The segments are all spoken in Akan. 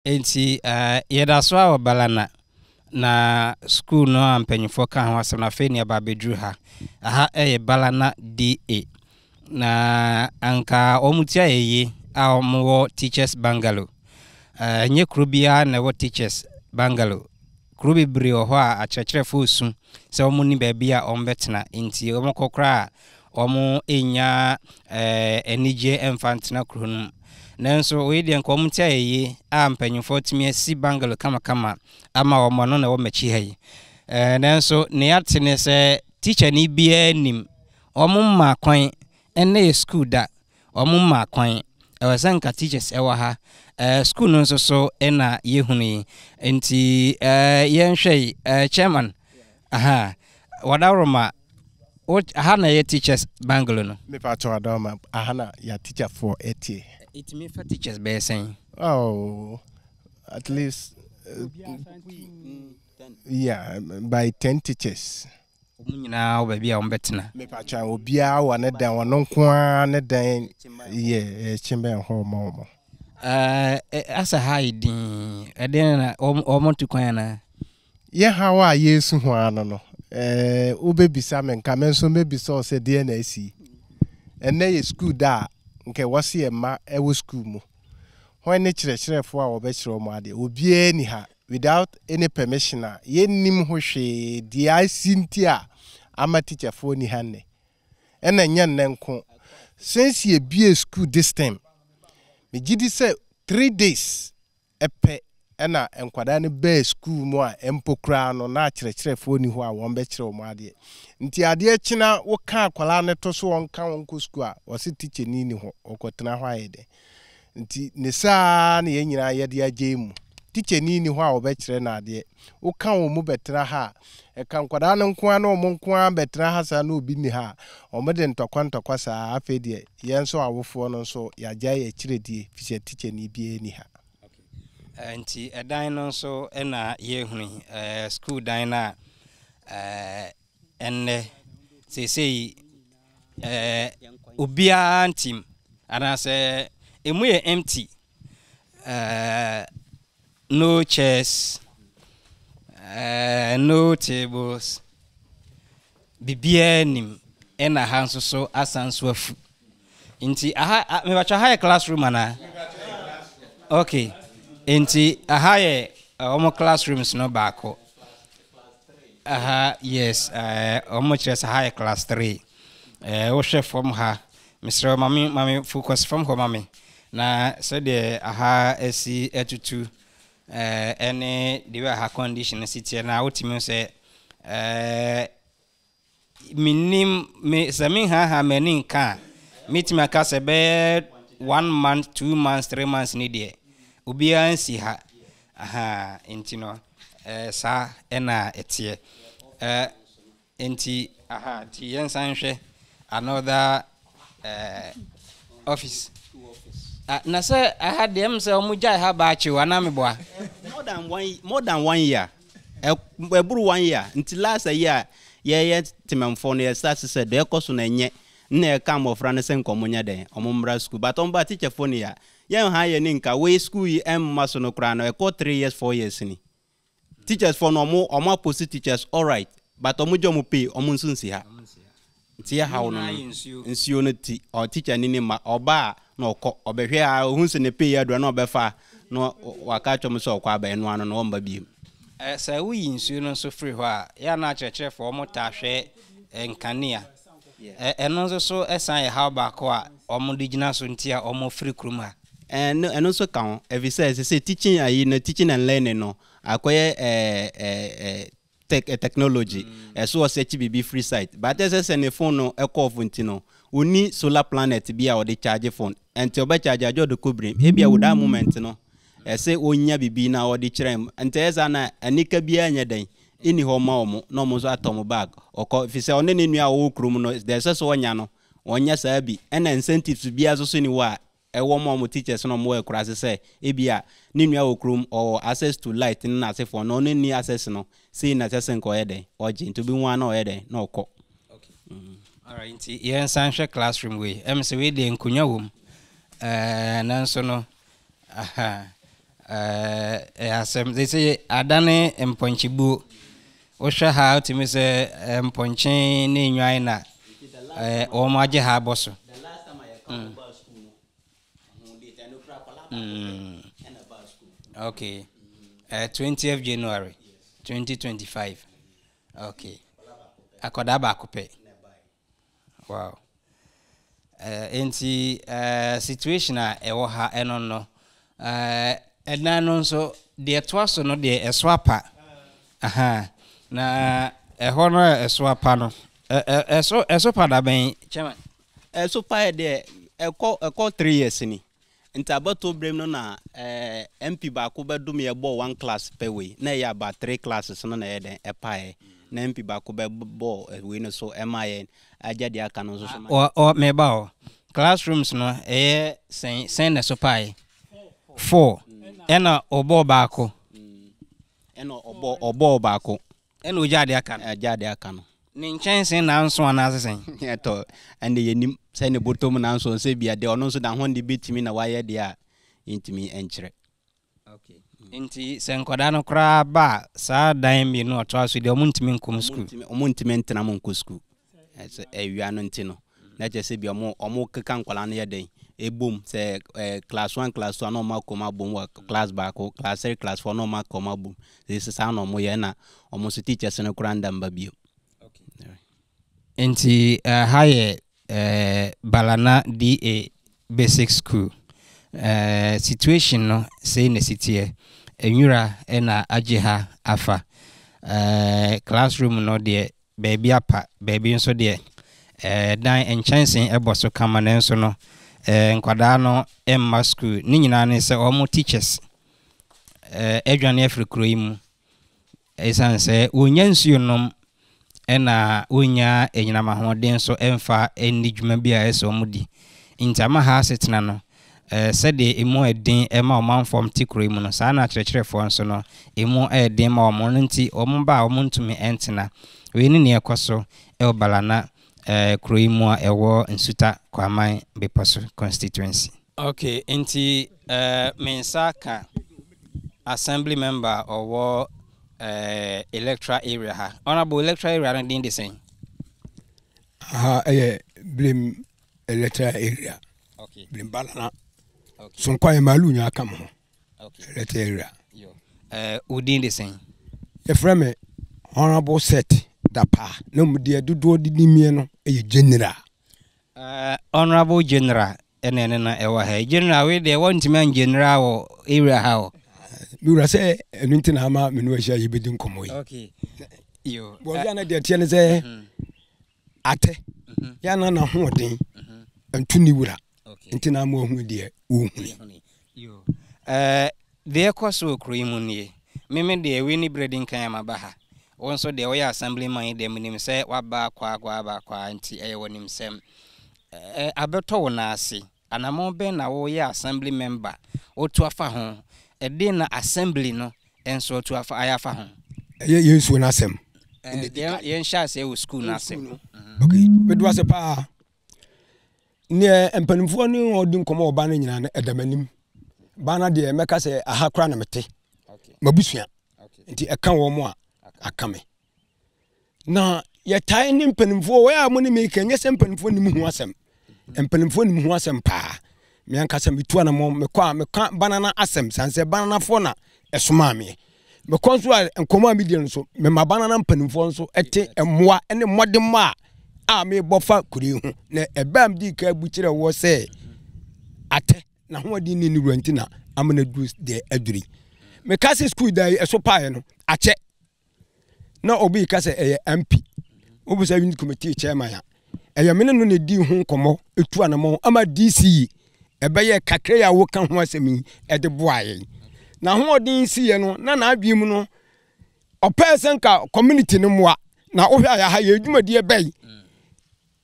Enti yɛda so ara wɔ Balana, na sukuu no a mpanyimfoɔ kaa ho asɛm no, afei na yɛaba abɛduru ha. Aha yɛ Balana DA. Na anka wɔn ti ayɛ yie a wɔwɔ Teachers Bungalow. Ɛnyɛ kuro biara na ɛwɔ Teachers Bungalow. Kuro bebree wɔ hɔ a akyerɛkyerɛfoɔ resu sɛ wɔnni baabi a wɔbɛtena, nti wɔkɔ koraa a wɔnnya anigyeɛ mfa ntena kuro no mu. Nanso wei deɛ nka wɔn ti ayɛ yie a mpanyinfoɔ atumi asi bungalow kamakama ama wɔn, ɛno na ɛwɔ m'akyi ha yi. Nanso nea yɛate ne sɛ tikyani biara nnim, wɔn mmaa kwan, ɛnnɛ yɛ sukuu da, Wɔn mmaa kwan. Ɛwɔ sɛ nka teachers ɛwɔ ha. Ɛɛ school no nso so ɛna yɛhunu yi. Nti ɛɛ yɛnhwɛ yi ɛɛ chairman. Aha Wadaworoma wo aha na ɛyɛ teachers bungalow no. Mepa kyɛw Adaworoma aha na yɛ teacher foɔ ɛteɛ. Ɛtumi fa teachers bɛyɛ sɛn? Oh at least uh, yeah by 10 teachers. Wɔn nyinaa wɔ baabi a wɔbɛtena. Mepakyɛw, obiara wɔ ne dan, ɔno nko ara ne dan yɛ ɛkye bɛn hɔ ma wɔn. Ɛɛ asa ha yɛ dinn, ɛdeɛn na wɔn tu kwan anaa? Yɛ haw a yɛresu ho ano no, ɛɛ wobɛbisa me nka me nso mɛbisa wo sɛ deɛn na asi. Ɛnnɛ yɛ sukuu da a nka ɛwɔ sɛ yɛn mma wɔ sukuu mu. Hwan ne kyerɛkyerɛfoɔ a wɔbɛkyerɛ wɔn adeɛ? Obiara nni ha. Without any permission a yɛnnim ho hwee deɛ asi nti a ama teacherfoɔ nni ha nnɛ. Ɛna ɛnyɛ nnɛ nko. Since yɛbuee school this term, megye di sɛ 3 days pɛ ɛna nkwadaa no baa school mu a mpo koraa no na akyerɛkyerɛfoɔ nni hɔ a wɔbɛkyerɛ wɔn adeɛ. Nti adeɛ kye na woka akwadaa no to so ɔnka wo nkɔ school a, wɔse tikyani nni hɔ, ɔkɔtena hɔ ayɛ dɛn? Nti ne saa ara na yɛn nyinaa yɛde agyae mu. Tikyani nni hɔ a ɔbɛkyerɛ no adeɛ. Woka wɔn mu bɛtena ha a, ɛka nkwadaa no nko ara ne wɔn nko ara bɛtena ha saa na obi nni ha a, wɔde ntɔkwa ntɔkwa saa. Afei deɛ, yɛn nso awofoɔ no nso, yɛagyae akyirɛdie firi sɛ tikyani biara nni ha. Nti ɛdan no nso na yɛrehunu yi, sukuu dan no a ɛnnɛ seesei ɛɛ obiara ntim anaasɛ emu yɛ empty ɛɛ no chairs ɛɛ no tables biribiara nim ɛna ha nso so asan so afu nti aha mebatwa ha yɛ classroom anaa okay nti aha yɛ wɔn classrooms no baako. Aha yes ɛɛ wɔn kyerɛ sɛ ha yɛ class 3. Ɛɛ wohwɛ fam ha mesrɛ ma me ma me focus fam hɔ ma me na sɛdeɛ aha asi atutu ɛɛ ɛne the way aha condition si teɛ na wotumi sɛ ɛɛ menim me sɛ menhaha m'ani nka a metumi aka sɛ bɛyɛ 1 month, 2 months, 3 months ni deɛ obiara nsi ha. Aha nti no ɛɛ saa ɛna ɛteɛ ɛɛ nti aha nti yɛnsan hwɛ another office. Ah, na sɛ aha deɛ m sɛ ɔmo gyae ha baakye o anaa meboa? More than one year, ɛboro one year. Nti last year yɛyɛ temamfoɔ no yɛ start sɛ deɛ ɛkɔ so no ɛnyɛ nna yɛka mmɔfra no sɛ nkɔmɔ nyɛ dɛn ɔmo mmra school, but ɔmo ba teacherfoɔ no yɛ yɛn ha yɛ ne nka wei school yi ɛmma so no koraa no ɛkɔ 3 years, 4 years ni. Teachers foɔ no ɔmo apost teachers alright, but ɔmo gye ɔmo pay, ɔmo nso nsi ha. Nti yɛ haw no nsuo no ti ɔ teacher ni ne ma ɔba a na ɔkɔ ɔbɛhwɛ a ohun sɛ ne pay adura na ɔbɛfa na waka atwam sɛ ɔkɔ aba ɛno ano na ɔmba biem. Sɛ woyi nsuo no nso firi hɔ a, yɛ a na akyerɛkyerɛfoɔ wɔn taa hwɛ nkanea. Ɛno nso so san yɛ haw baako a wɔn de gyina so nti a wɔn firi kurom ha. Ɛno nso ka ho ɛfiri sɛ sɛ teaching ayi no, teaching and learning no akɔyɛ ɛɛ ɛɛ tech technology ɛso ɔsɛ akyi biribi free site, but ɛsɛ sɛ ne phone no ɛkɔ off nti no oni solar planet bi a ɔde charge phone nti ɔbɛ charge agye ɔde kɔ birim ebia with that moment no ɛsɛ onya biribi na ɔde kyerɛ mu. Nti ɛyɛ saa na anika biara nyɛ dɛn ɛni hɔ ma ɔmo na ɔmo nso atɔ ɔmo bag ɔkɔ fi sɛ ɔne ne nua a ɔwɔ kurom no deɛ ɛsɛ sɛ ɔnya no ɔnya saa bi. Ɛna incentives biara nso so ni hɔ a ɛwɔ ma ɔmo teachers na ɔmo wɔ akuraase sɛ ebi a ne nua wɔ kurom ɔwɔ access to light ne n'asefoɔ na ɔno nni access no sei na ɛsɛ sɛ nka ɔyɛ dɛn ɔgye nti obi ho a na ɔyɛ dɛn na ɔkɔ. Alright, nti yɛnsan hwɛ classroom wei. Ɛm sɛ wei deɛ nkonnwa wɔ mu. Nanso no, aha. Ɛyɛ asɛm. Seesei adane mpɔnkyebuo. Wohwɛ ha a, wotumi sɛ mpɔnkye ne nnwan na wɔagye ha abɔ so. Mm. Okay. 20th January 2025. Okay. Akwadaa baako pɛ. Wow. Enti situation a ɛwɔ ha ɛno no, ɛdan no nso deɛ ɛtoa so no deɛ ɛso apa. Aha. Na ɛhɔ no a ɛso apa no, ɛso ɛso pa da bɛn chairman? Ɛso pa yɛ deɛ ɛkɔ ɛkɔ 3 years ni. Nti abatoɔ berɛ mu no na MP baako bɛdom yɛ bɔɔ one class pɛ wei na ɛyɛ about three classes no na ɛyɛ dɛn ɛpaeɛ na MP baako bɛbɔɔ wei no so ɛma yɛn agya deɛ aka no nso so ma. Ɔ ɔ meba hɔ. Classrooms no ɛyɛ sɛn sɛn na ɛso paeɛ? Four. Ɛna ɔbɔɔ baako. Ɛna ɔbɔ ɔbɔɔ baako. Ɛna ogyaa deɛ aka no. Agya deɛ aka no. Ne nkyɛnsee nanso anaasɛ sɛn? Ɛtɔ ɛnde yɛnim sɛ ne bɔtɔ mu nanso sɛ bia deɛ ɔno nso n'ahoɔden bɛtumi na wayɛ deɛ a yɛntumi nkyerɛ. Okay. Nti sɛ nkwadaa no koraa ba a, saa dan mmienu a ɔtoa so deɛ ɔmo ntumi nkɔ mu sukuu. Ɔmo ntumi ntena mu nkɔ sukuu. Ɛsɛ awia no nti no na kyerɛ sɛ bi ɔmo keka nkwadaa no yɛ dɛn ebom sɛ class one, class two a na ɔmo akɔ mu abom wɔ class baako, class three, class four na ɔmo akɔ mu abom. Sɛ saa na ɔmo yɛ na ɔmo nso teachers no koraa nda mba bio. Nti ha yɛ Balana DA Basic School. Situation no sei na esi teɛ. Nwura na agye ha afa. Classroom no deɛ baabi apa, baabi nso deɛ dan nkyɛnsee bɔ so kama nanso no nkwadaa no mma school. Ne nyinaa ne sɛ wɔn teachers adwane afiri kuro yi mu. Esiane sɛ wonnya nsuo nom ɛna wonnya anyinam ahoɔden nso mfa nni dwuma bi a ɛsɛ sɛ wɔdi. Nti ama ha asetena no, sɛdeɛ emu yɛ den ma ɔmanfoɔ te kuro yi mu no, saa na akyerɛkyerɛfoɔ nso no, emu yɛ den ma wɔn. Ɛno nti wɔn ba a wɔntumi ntena. Wei ne nea ɛkɔ so wɔ Balana kuro yi mu a ɛwɔ Nsuta Kwaman Bepɔ so constituency. Okay, nti me nsa ka assembly member a ɔwɔ electoral area ha. Honorable, electoral area no din de sɛn? Ha ɛyɛ Birim electoral area. Birim Balana. Sonkwa yɛ maalu nyinaa ka mo ho. Electoral area. Wo din de sɛn? Yɛfrɛ me Honorable Seth Dapa na mu deɛ dodoɔ de nimie no yɛ general. Honorable General ɛna ɛne no ɛwɔ ha yi. General, wei deɛ wɔntumi an general wɔ area ha o. Mewura sɛ ɛno nti na ama me ne wahyia yɛbɛdi nkɔmmɔ yi. Okay. Yo. Bɔdwe ana deɛ teɛ ne sɛ atɛ yɛ ana n'ahoɔden nto ne wura nti na ama wahu deɛ ɔhuni. Yo. Deɛ ɛkɔ so wɔ kuro yi mu nie. Meme deɛ wei ne berɛ di nkan a maba ha. Wo nso deɛ woyɛ assemblyman yi deɛ menim sɛ woaba akɔ akɔ aba akɔ a nti ɛyɛ w'animsɛm. Abɛtɔ wo nan ase. Anammɔn bɛn na woyɛ assembly member wotu afa ho? Ɛdeɛn na assembly no nso atu afa ayɛ afa ho? Ɛyɛ yɛn nsuo no asɛm. Yɛnhyɛ aseɛ wɔ school no asɛm. Okay, medo ase paa. Neɛ mpanimfoɔ ne wɔn di nkɔmmɔ wɔ ba no nyinaa no ɛda m'anim. Ba no deɛ mɛka sɛ aha koraa na mete. Mabusua. Nti ɛka wɔn a aka me. Na yɛtae ne mpanimfoɔ wɔyɛ a mo ne me ka nyɛ sɛ mpanimfoɔ nim ho asɛm. Mpanimfoɔ nim ho asɛm paa. Me ankasa metu anamɔ mekɔ a meka banana asɛm sane sɛ bananafoɔ na ɛsomaa meɛ. Mekɔ nso a nkɔmmɔ a medie no nso mema banana mpanimfoɔ nso te mmoa ne mmɔdemmɔ a mebɔ fa kuro yi ho. Na ɛbɛ a medii ka bu kyerɛ wɔ sɛ atɛ na hoɔden ne ne wura nti na ama no aduru deɛ aduru yi. Meka sɛ sukuu da yi ɛso paeɛ no akyɛ na obi ka sɛ ɛyɛ MP wobisa unit committee chairman a ɛyɛ me ne no na ɛdii ho nkɔmmɔ ɛtu anamɔ ama DC ɛbɛyɛ kakra yi a woka ho asɛm yi ɛde boa yɛn. Na ahoɔden siiɛ no na n'adwene mu no ɔpɛɛ sɛ nka community no mmoa na wohwɛ a yɛha yɛ adwumadie bɛyi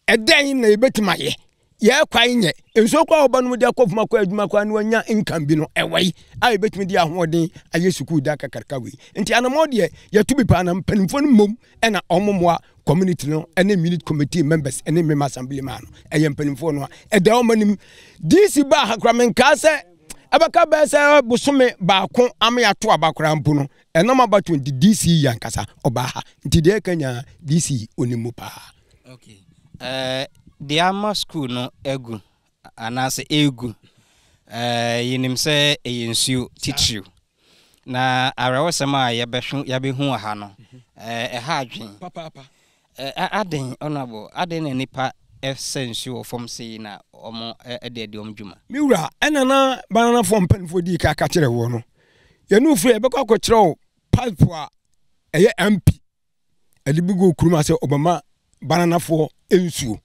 ɛdɛn na yɛbɛtumi ayɛ yɛ kwan nyɛ nsuo kɔ a wɔba no mu de akɔ fam akɔ adwuma kɔ a na wanya income bi no ɛwɔ yi a yɛbɛtumi de ahoɔden ayɛ sukuu da kakraka wei nti anamɔ deɛ yɛto bi paa na mpanimfoɔ no mmom ɛna wɔn mmoa community no ɛne unit committee members ɛne member assembly man no ɛyɛ mpanimfoɔ no a ɛda wɔn anim DC baa ha koraa menkaa sɛ. Ɛbɛka bɛyɛ sɛ bosome baako ama yɛato aba koraa mpo no, ɛnam abatoɔ nti DC yi ankasa ɔbaa ha. Nti deɛ ɛka nyinaa DC yi ɔnim mu paa. Okay. Eh, deɛ ama school no agu anaasɛ ɛregu, eh, yɛnim sɛ ɛyɛ nsuo titiriw. Na awerɛhosɛm a yɛbɛhwe yɛabɛhu wɔ ha no, eh, ɛha adwene. Papaapa. Eh, aden, Honourable, aden na nnipa sɛ nsuo wɔ fam sei na wɔn de adi wɔn dwuma? Me wura, ɛna na Bananafoɔ mpanimfoɔ dii kan ka kyerɛɛ woɔ no, yɛne wo firi a yɛbɛkɔ akɔkyerɛ wo pipe a ɛyɛ MP ɛde bi gu kurom ase ɔbɛma bananafoɔ nsuo.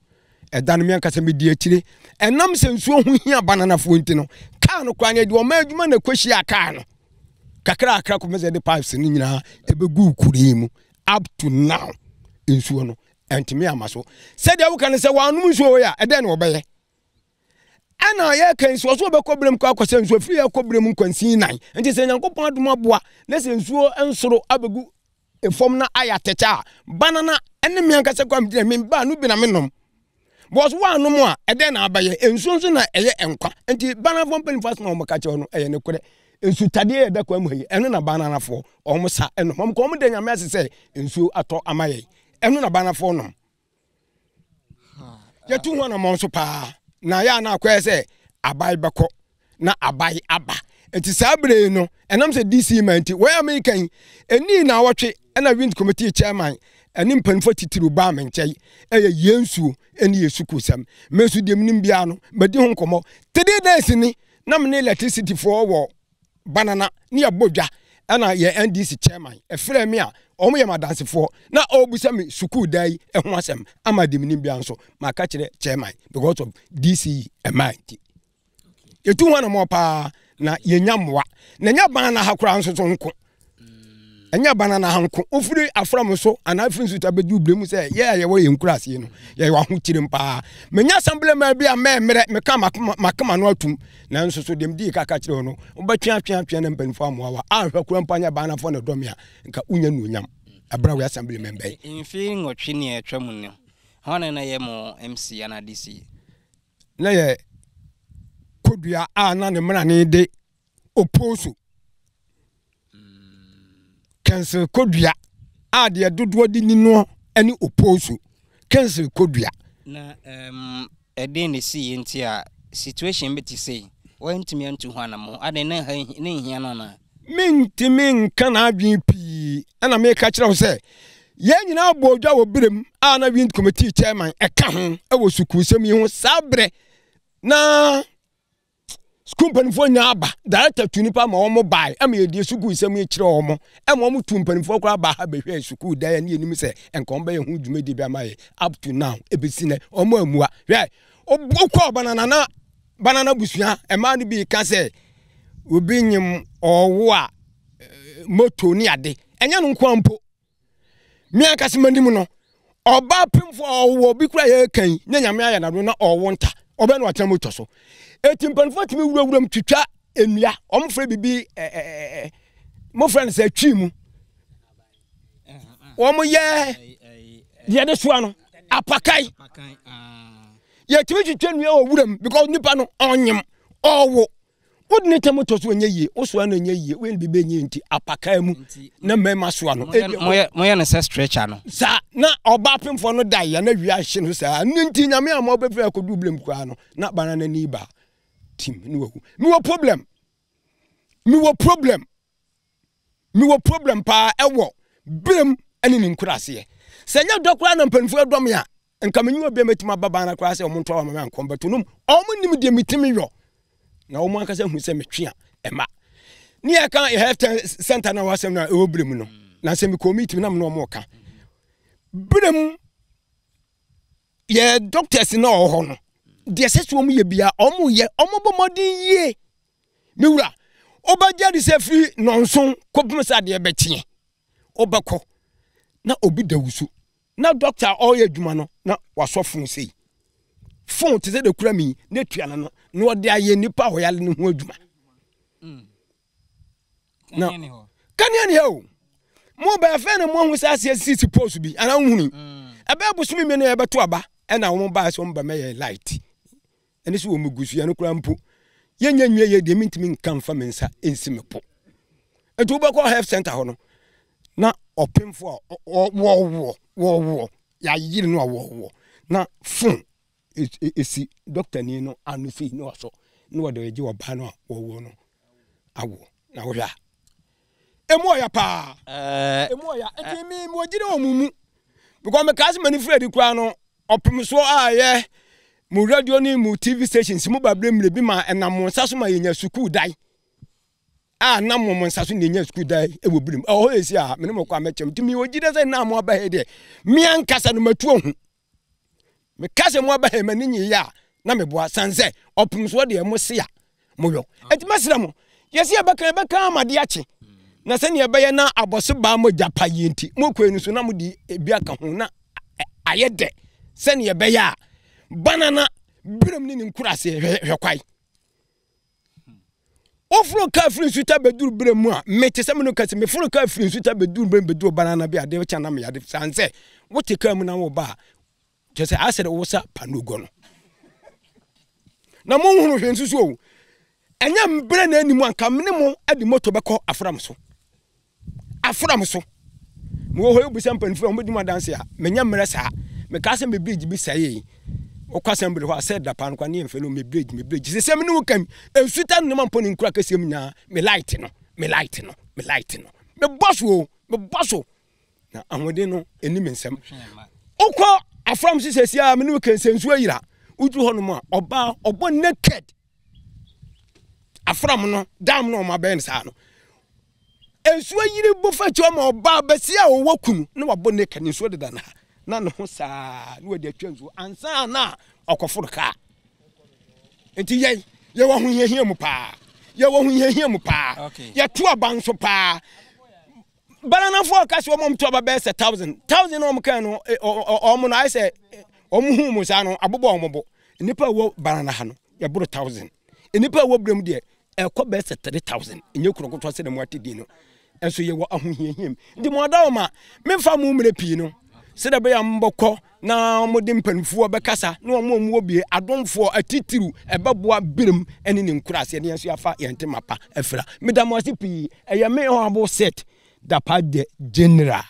Ɛda no me ankasa medi akyire. Ɛnam sɛ nsuo ho hia bananafoɔ nti no, kaa no koraa no yɛde ɔman adwuma na ɛkɔhyia kaa no. Kakrakra kɔpem sɛ yɛde pipes no nyinaa ɛbɛgu kuro yi mu. Up to now, nsuo no ɛntumi ama so. Sɛdeɛ woka no sɛ wɔanom nsuo wei a, ɛdɛn na wɔbɛyɛ? Ɛna yɛka nsuo so wɔbɛkɔ berɛm kɔ akɔsɛ nsuo firi yɛkɔ berɛm nkwansin nan. Nti sɛ Nyankopɔn adom aboa na sɛ nsuo nsoro abɛgu fam na ayɛ atɛkyɛ a, banana ne me ankasa kɔ a megyina me ba no bi na menom. Because woanom a, ɛdɛn na abɛyɛ? Nsuo nso na ɛyɛ nkwa. Nti bananafoɔ mpanimfoɔ asɛm a wɔka kyerɛ no ɛyɛ nokorɛ. Nsutadeɛ yɛ da kwan mu ha yi, ɛno na bananafoɔ wɔn sa nom. Wɔn kɔ wɔn da Nyame ase sɛ nsuo atɔ ama yɛn. Ɛno na bananafoɔ nom. Yɛtu ho anammɔn nso paa, na yɛ a na akɔyɛ sɛ abae bɛkɔ na abae aba. Nti saa bere yi no, ɛnam sɛ DC ma nti, wɔn a meka yi, ɛnii na awɔtwe ɛna Wind Committee chairman ɛne mpanimfoɔ titiriw baa me nkyɛn, ɛyɛ yɛn nsuo ɛne yɛn sukuusɛm. Me nso deɛ menim biara no, madi ho nkɔmmɔ. 3 days ni na me ne electricity foɔ wɔ banana ne yɛbɔ dwa ɛna yɛ NDC chairman ɛfrɛ me a wɔn yɛ m'adansefoɔ na ɔrebisa me sukuu dan yi ho asɛm ama de menim bia nso maka kyerɛ chairman because of DC ɛmaa nti yɛtu ho anamɔ paa na yɛnya mmoa na ɛnyɛ banana ha koraa nso so nko ɛnyɛ banana ha nko wofiri afram so anaa firi nsuta bɛdu berɛ mu sɛ yɛ a yɛwɔ yɛn nkuraase no yɛwɔ ahokyerem paa menya assemblyman bi a mɛmmerɛ meka makoma no atum nanso so deɛ medii kaka kyerɛ no wobɛtwe atwe atwe na mpanimfoɔ amoa wa anhwɛ kora mpo anyɛ baanafoɔ na ɛdɔ me a nka wonya nuonyam ɛberɛ a woyɛ assemblyman bɛyi mfe nwɔtwe ne atwa mu no hwan na yɛ mo MC anaa DC? Na yɛ kodua a na ne mmarane de Oposo, Kɛnsel Kodua a deɛ dodoɔ de ni no ne Oposo, Kɛnsel Kodua. Na um, ɛdeɛn na ɛsiiɛ nti a situation bi te sei wantumi antu ho anammɔn? Adɛn na ha ne nhia no anaa? Mentumi nka n'adwene pii, ɛna meka kyerɛ wo sɛ yɛn nyinaa bɔɔ dwa wɔ berɛm a na Wind Committee chairman ɛka ho wɔ sukuusɛm yi ho saa berɛ na Sukuu mpanimfoɔ nyinaa aba. Director tu nipa ma wɔn bae ɛma yɛdie sukuu nsɛm yi kyerɛ wɔn. Ɛma wɔn tu mpanimfoɔ koraa baa ha bɛhwɛɛ sukuu dan a ne yɛnim sɛ nka wɔn bɛyɛ ho dwumadie bi ama yɛ. Up to now, ɛbɛsi nɛ, wɔn ammua. Hwɛ, wokɔɔ banana na banana busua, mmaa no bi ka sɛ obi nyem ɔwo a moto ne ade. Ɛnyɛ no nko ara mpo. Me ankasa m'anim no, ɔbaa pemfo a ɔwɔ obi kura yɛ kan yi, na nyame ayɛ n'ado na ɔwɔ nta, ɔbɛn na watena moto so. Eti mpanimfoɔ tumi wurawura mu twitwa nnua, wɔn frɛ bibi ɛɛ mo frɛ no sɛ twi mu. Wɔn yɛ deɛ de soa no apakan. Yɛtumi twitwa nnua wɔ wuram because nipa no ɔnyem ɔwɔ. Wode ne tam tɔ so ɛnyɛ yie, wosoa no ɛnyɛ yie, woyɛ no biribi ɛnyɛ nti apakaa mu na mmarima soa no. Moyɛ no sɛ stretcher no. Saa na ɔbaa pemfoɔ no da yɛ na wia ahye no saa no nti nyame ama wobɛfiri akɔdu blem koraa no na bana no ani ba tim ne wawu. Mewɔ problem, mewɔ problem. Mewɔ problem paa ɛwɔ berem ɛne ne nkuraseɛ. Sɛ nyɛ dɔ koraa na mpanimfoɔ ɛdɔ me a, nka menye obi a mɛtumi aba ban no koraa sɛ ɔmo ntoa ama me ankɔ mbɛto nom. Ɔmo nim deɛ metumi yɔ na ɔmo ankasa hu sɛ metwe a ɛma. Ne yɛka health center na wasɛm no a ɛwɔ berem no, na sɛ mekɔ meeting na me ne ɔmo ka. Berem yɛ doctors na ɔwɔ hɔ no, deɛ ɛsɛ sɛ ɔmo yɛ bia ɔmo yɛ, ɔmo bɔ mmɔden yie. Me wura, wobɛgye adi sɛ firi nnɔnson kɔpem sɛ adeɛ bɛkyeɛ, wobɛkɔ na obi da wo so na dɔkta a ɔreyɛ adwuma no na wasɔ fon sei. Fon te sɛ deɛ kura mi na etua no no na ɔde ayɛ nipa a ɔyare no ho adwuma. Mm. Na kanea ni hɔ o. Mo bɛyɛ fɛn na mo ahu sɛ aseɛ sisi post bi anaa wohunu. Mm. Ɛbɛyɛ bosome mmienu a yɛbɛto aba ɛna wɔn baa sɛ wɔn ba mɛyɛ light. ɛne sɛ wɔn gu so yɛn koraa mpo. Yɛnyɛ nwie yɛ deɛ mentumi nka mfa me nsa nsi me po. Nti wobɛkɔ health center hɔ no na ɔpemfo a wɔwoɔ wɔwoɔ yɛayere no a wɔwoɔ na phone esi dɔktani no ano sei na wasɔ na wɔde regye ɔbaa no a wɔwoɔ no awoɔ na wohwɛ a emu ɔya paa emu ɔya nti mi mi wɔgyina wɔn mu because mekaa sɛ m'ani firi adi koraa no ɔpem soɔ a ɛyɛ mo radio ne mo tv stations mo ba berɛ mmerɛ bi ma ɛnam mo nsa so ma yɛnya sukuu dan a nam mo nsa so na yɛnya sukuu dan wɔ birim ɛwɔ hɔ ɛsi a mene mo kɔ a mɛkyɛm nti mewɔ gyidɛ sɛ na mo aba ha deɛ me ankasa no matu ahu Meka sɛ mo aba ha m'ani nye yɛ a na meboa san sɛ ɔpem soɔ deɛ mo se a moyɔ. Enti mɛsrɛ mo, yɛse yɛbɛka yɛbɛka ama de akye na sɛnea ɛbɛyɛ na abɔse baa mogya pa yie nti mokɔe no so na mode ebi aka ho na ayɛ dɛ sɛnea ɛbɛyɛ a banana biram ne ne nkuraseɛ hwɛ hwɛ kwae. Woforo kaa firi nsuta bɛduru berɛ mu a, mete sɛ me no kasi, meforo kaa firi nsuta bɛduru berɛ mu bɛduru banana bi adeɛ kyɛ na meyade san sɛ wote kaa mu na woba a, kyɛ sɛ asɛ de wosa panogo no. Na monhunu hwee nso so o, ɛnyɛ mberɛ na anim anka mene mo de moto bɛkɔ afram so. Afram so. Mewɔ hɔ yi wobisa mpanimfoɔ a wɔbɛdi mu adanse a, menya mmerɛ saa. Mekaa sɛ me bridge bi sɛee. Wokɔ assembly hɔ a sɛ da paa no kwa ne yɛmfɛ no me bridge me bridge. Sɛ sɛ me ne wo kam nsuta no ma mpɔ ne nkura kɛseɛ mu nyinaa me light no me light no me light no. Mebɔ so o mebɔ so na ahoɔden no ɛni me nsam. Wokɔ afram so sɛsi a me ne wo kan sɛ nsuo ayira woduru hɔ nom a ɔbaa ɔbɔ naked afram no dam no ɔmo abɛn saa no Nsuo yiri bu fa akyi ɔma ɔbaa basia a ɔwɔ kunu na wabɔ ne ka ne nsuo deda no ha na ne ho saa na wɔde atwa nsuo ansa na ɔkɔforo kaa. Nti yɛn yɛwɔ ahohiahia mu paa, yɛwɔ ahohiahia mu paa, yɛto aba nso paa. Bananafoɔ ɔka sɛ wɔn to aba bɛyɛ sɛ 1000 1000 na wɔn kan no wɔn no ayɛ sɛ wɔn hu mu saa no abobɔ wɔn bo. Nnipa a ɛwɔ banana ha no yɛboro 1000 nnipa a ɛwɔ brem deɛ ɛkɔ bɛyɛ sɛ 3000 ɛnyɛ kuro ketewa sɛdeɛ mo ate din no ɛnso yɛwɔ ahohiahia mu nti mo ada ma memfa mo mmerɛ pii no sɛdeɛ ɛbɛyɛ a mobɛkɔ na mode mpanimfoɔ bɛkasa na wɔn a wɔwɔ bie adomfoɔ atitiriw ɛbɛboa birim ne ne nkuraseɛ ne yɛn nso yɛafa yɛn ntoma pa afira meda mo ase pii ɛyɛ me honorable set dapa de general.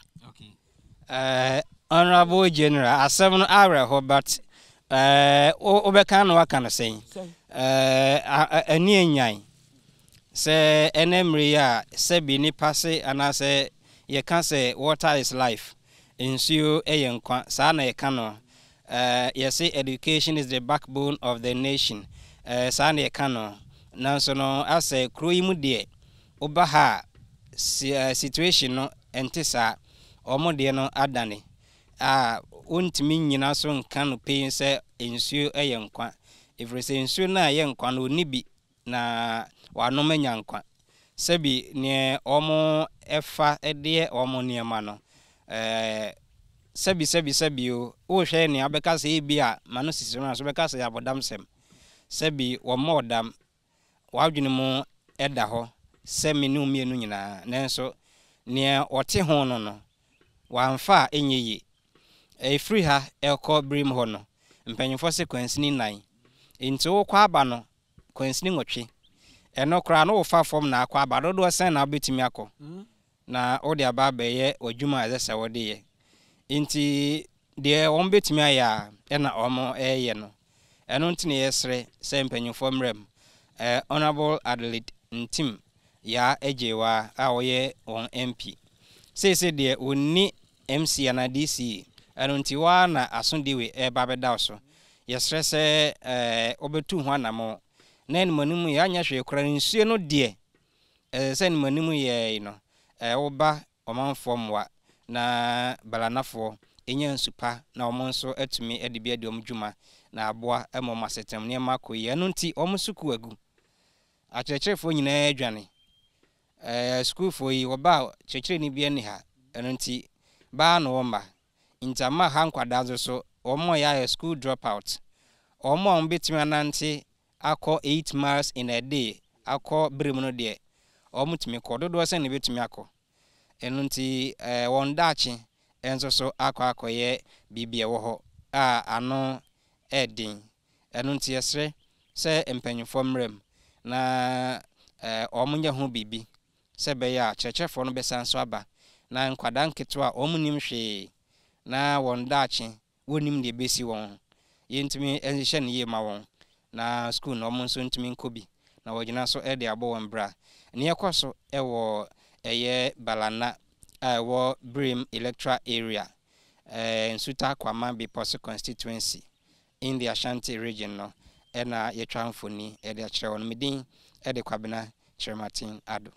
Eh, Honourable General, asɛm no awerɛho but eh, wobɛka no waka no sɛn? Eh, ani anyan sɛ ɛnɛ mmere yi a sɛbi nipa se anaasɛ yɛka sɛ water is life, nsuo yɛ nkwa, saa na yɛka no. Eh, yɛse education is the backbone of the nation, eh, saa na yɛka no. Nanso no asɛ kuro yi mu deɛ Woba ha a, situation no ɛnte saa. Wɔn deɛ no adane a wontumi nnyina so nka no pɛn sɛ nsuo yɛ nkwa. Ɛfiri sɛ nsuo no a ɛyɛ nkwa no wɔnni bi na wɔanom anya nkwa. Sɛbi neɛ wɔfa deɛ wɔn nneɛma no, sɛbi sɛbi sɛbi o, wohwɛ nea wobɛka sɛ ebi a m'ano sisi no a so wobɛka sɛ ɛyɛ abɔdamsɛm. Sɛbi wɔmmɔɔ dam. W'adwene mu da hɔ sɛ me ne wo mmienu nyinaa, nanso nea ɔte ho no no, wamfa a ɛnyɛ yie. Ɛfiri ha rekɔ birim hɔ no, mpanimfoɔ se kwansini nnan. Enti wokɔ aba no, kwansini nwɔtwe. Ɛno koraa no wofa fam na akɔ aba, dodoɔ sɛn na wobɛtumi akɔ na wode aba abɛyɛ w'adwuma a ɛsɛ sɛ wode yɛ? Enti deɛ wɔbɛtumi ayɛ a, ɛna wɔreyɛ no. Ɛno nti na yɛsrɛ sɛ mpanyimfoɔ mmra mu. Honourable Adelaide Ntim Yaa Agyeiwaa a ɔyɛ wɔn MP. Seesei deɛ wɔnni MC anaa DC, ɛno nti wo ara na asodiwe reba abɛda wo so. Yɛsrɛ sɛ wobɛtu ho anammɔn na animuanim yi anyɛ hwee koraa no nsuo no deɛ ɛsɛ sɛ animuanim yɛe no woba ɔmanfoɔ mmoa na Balanafoɔ nya nsu pa na wɔn nso atumi de bi adi wɔn dwuma na aboa ma wɔn asetenam nneɛma akɔ yie. Ɛno nti wɔn sukuu agu. Akyerɛkyerɛfoɔ nyinaa adwane. Ɛɛ sukuufoɔ yi wɔba a kyerɛkyerɛni biara nni ha. Ɛno nti baa na wɔmma. Nti ama ha nkwadaa nso so wɔn a yɛayɛ school drop out. Wɔn a wɔbɛtumi anante akɔ 8 miles in a day akɔ bere mu no deɛ, wɔtumi kɔ. Dodoɔ sɛn na ɛbɛtumi akɔ? Ɛno nti wɔn daakye nso so akɔ akɔyɛ biribi a ɛwɔ hɔ a ano yɛ den. Ɛno nti yɛsrɛ sɛ mpanyimfoɔ mmra mu. na wɔnyɛ ho biribi sɛ ɛbɛyɛ a kyerɛkyerɛfoɔ no bɛsan nso aba na nkwadaa nketewa a wɔnnim hwee na wɔn daakye wɔnnim deɛ ɛbɛsi wɔn ho, yɛntumi nhyehyɛ no yie ma wɔn na sukuu no wɔn nso ntumi nkɔ bi na wɔagyina so de abɔ wɔn bra. Nea ɛkɔ so wɔ ɛyɛ Balana a ɛwɔ Birim Electoral Area, Nsuta Kwama Bepɔso Constituency in the Ashanti Region no na yɛatwa mfoni de akyerɛ wo no. Me din de Kwabena Kyerematen Addo.